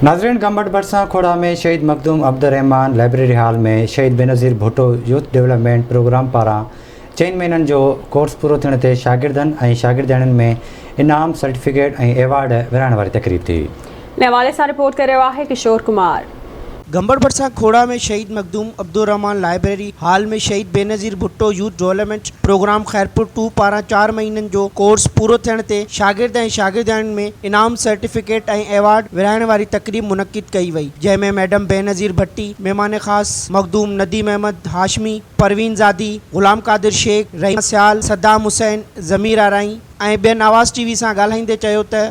ناظرين گمبٽ ڀرسان کوڙا ۾ شهيد Makhdoom Abdulrahman library hall ۾ Shaheed Benazir Bhutto youth development programme پاران چئن مهينن جو ڪورس پورو ٿيڻ تي شاگردن ۽ شاگردياڻين ۾ انعام، سرٽيفڪيٽ ۽ ايوارڊ ورهائڻ واري تقريب ٿي. ان حوالي سان رپورٽ ڪري رهيو آهي ڪشور ڪمار. گمبٽ ڀرسان کوڙا ۾ شهيد Makhdoom Abdulrahman library hall ۾ Shaheed Benazir Bhutto youth development programme Khairpur two پاران چار مهينن جو ڪورس پورو ٿيڻ تي شاگرد ۽ شاگردياڻين ۾ انعام سرٽيفڪيٽ ۽ ايوارڊ ورهائڻ واري تقريب منعقد ڪئي وئي جنهن ۾ ميڊم بينظير ڀٽي، مهمان خاص مخدوم نديم احمد هاشمي، پروين زادي، غلام قادر شيخ، رحيمه سيال، صدام حسين، ضمير آرائين. ۽ ٻين آواز ٽي وي سان ڳالهائيندي چيو ته.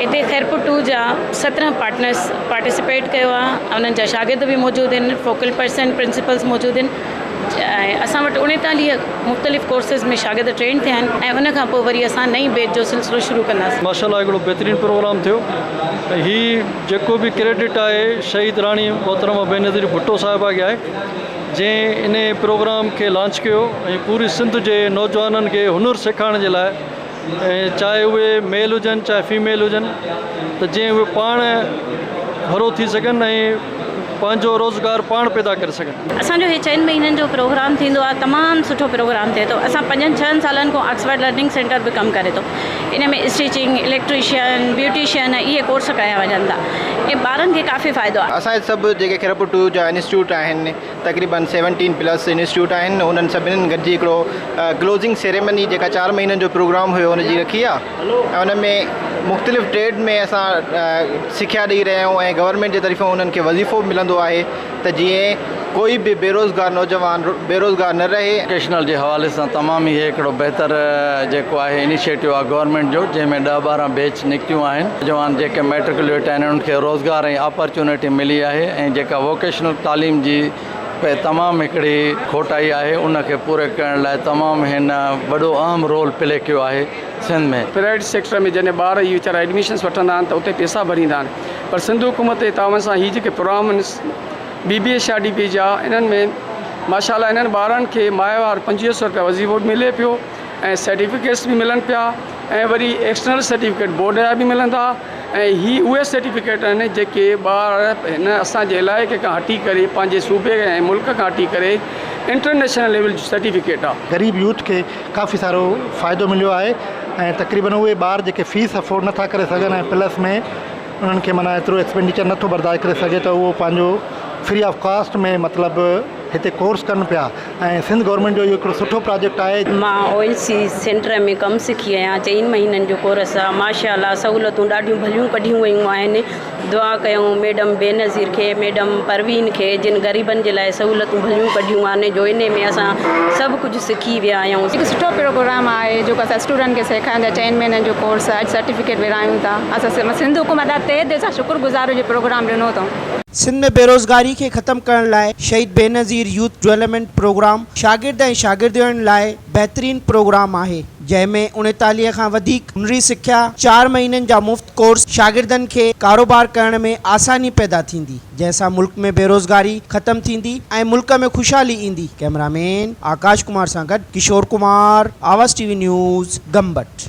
اتي خيرپور ٽو جا 17 پارٽنرس پارٽيسپيٽ ڪيو آهي انهن جا شاگرد به موجود آهن فوڪل پرسن پرنسپلس موجود آهن ۽ اسان وٽ 39 مختلف ڪورسز ۾ شاگرد ٽرينڊ ٿيا آهن ۽ ان کان پوء وري اسان نئين بيچ جو سلسلو شروع ڪنداسين. ماشاء الله هڪڙو بهترين پروگرام ٿيو ۽ هي جيڪو به ڪريڊٽ آهي شهيد راڻي محترمه بينظير ڀٽو صاحبه کي آهي جنهن انهي پروگرام کي لانچ ڪيو ۽ پوري سنڌ جي نوجوانن کي هنر سيکارڻ جي لاء ۽ چاهي اهي ميل هجن چاهي فيميل هجن ته جيئن اهي پاڻ ڀرو ٿي سگهن ۽ پنهنجو روزگار پاڻ پيدا ڪري سگهن. اسان جو هي چئن مهينن جو پروگرام ٿيندو آهي تمام سٺو پروگرام ٿئي ٿو اسان پنجن ڇهن سالن کان آڪسفرڊ لرننگ سينٽر به ڪم ڪري ٿو ان ۾ اسٽيچنگ اليڪٽريشن بيوٽيشن اهي ڪورس ڪيا وڃن ٿا ۽ ٻارن کي ڪافي فائدو آهي. اسان جا سڀ جيڪي خيرپور ٽو جا انسٽيٽيوٽ آهن تقريبن سيونٽين پلس انسٽيٽيوٽ آهن انهن سڀني گڏجي هڪڙو ڪلوزنگ سيريمني جيڪا چار مهينن جو پروگرام هيو ان جي رکي آهي ۽ ان ۾ مختلف ٽريڊ ۾ اسان سکيا ڏئي رهيا آهيون ۽ گورنمينٽ جي طرفان انهن کي وظيفو به ملندو آهي ته جيئن ڪوئي به بيروزگار نوجوان بيروزگار نه رهي. ووڪيشنل جي حوالي سان تمام ئي هي هڪڙو بهتر جيڪو آهي انيشيٽو آهي گورنمينٽ جو جنهن ۾ ڏهه 12 بيچ نڪتيون آهن نوجوان جيڪي ميٽرڪوليٽ آهن انهن کي روزگار ۽ آپرچونيٽي ملي آهي ۽ جيڪا ووڪيشنل تعليم جي تمام هڪڙي کوٽائي آهي ان کي پوري ڪرڻ لاء تمام هن وڏو اهم رول پلي ڪيو آهي سنڌ ۾. پرائيويٽ سيڪٽر ۾ جڏهن ٻار اهي ويچارا ايڊميشنس وٺندا آهن ته اتي پيسا ڀريندا آهن پر سنڌ حڪومت جي تعاون سان هي جيڪي پروگرام آهن B B S R D P جا انهن ۾ ماشاء الله انهن ٻارن کي ماهوار 25 سو رپيا وظيفو به ملي پيو ۽ سرٽيفڪيٽس به ملن پيا ۽ وري ايڪسٽرنل سرٽيفڪيٽ بورڊ جا به ملندا ۽ هي اهي سرٽيفڪيٽ آهن جيڪي ٻار هن اسان جي علائقي کان هٽي ڪري پنهنجي صوبي ۽ ملڪ کان هٽي ڪري انٽرنيشنل ليول جو سرٽيفڪيٽ آهي. غريب يوٿ کي ڪافي سارو فائدو مليو آهي ۽ تقريبن اهي ٻار جيڪي فيس افورڊ نٿا ڪري سگهن ۽ پلس ۾ انهن کي معنيٰ ايترو ايڪسپينڊيچر نٿو برداشت ڪري سگهي ته اهو پنهنجو فري آف ڪاسٽ ۾ مطلب هتي ڪورس ڪن پيا ۽ سنڌ گورنمينٽ جو اهو هڪڙو سٺو پراجيڪٽ آهي. مان او ايل سي سينٽر ۾ ڪم سکي آهيان چئن مهينن جو ڪورس آ ماشاء الله سهولتون ڏاڍيون ڀليون ڪڍيون ويون آهن دعا ڪيون ميڊم بينظير کي ميڊم پروين کي جن غريبن جي لاء سهولتون ڀليون ڪڍيون آهن جو انهي ۾ اسان سڀ ڪجهه سکي ويا آهيون. هڪ سٺو پروگرام آهي جيڪو اسان اسٽوڊنٽ کي سيکاريون ٿا چئن مهينن جو ڪورس آهي اڄ سرٽيفڪيٽ ورهايون ٿا اسان سنڌ حڪومت لاء تهه دل سان شڪر گذار آهيون جو پروگرام ڏنو اٿئون. سنڌ ۾ بيروزگاري کي ختم ڪرڻ لاء شهيد بينظير يوٿ ڊولپمينٽ پروگرام شاگرد ۽ شاگردياڻين لاء بهترين پروگرام آهي جنهن ۾ 39 کان وڌيڪ هنري سکيا، چار مهينن جا مفت ڪورس شاگردن کي ڪاروبار ڪرڻ ۾ آساني پيدا ٿيندي جنهن سان ملڪ ۾ بيروزگاري ختم ٿيندي ۽ ملڪ ۾ خوشحالي ايندي ڪئميرا مين آڪاش ڪمار سان گڏ ڪشور ڪمار، آواز ٽي وي نيوز، گمبٽ.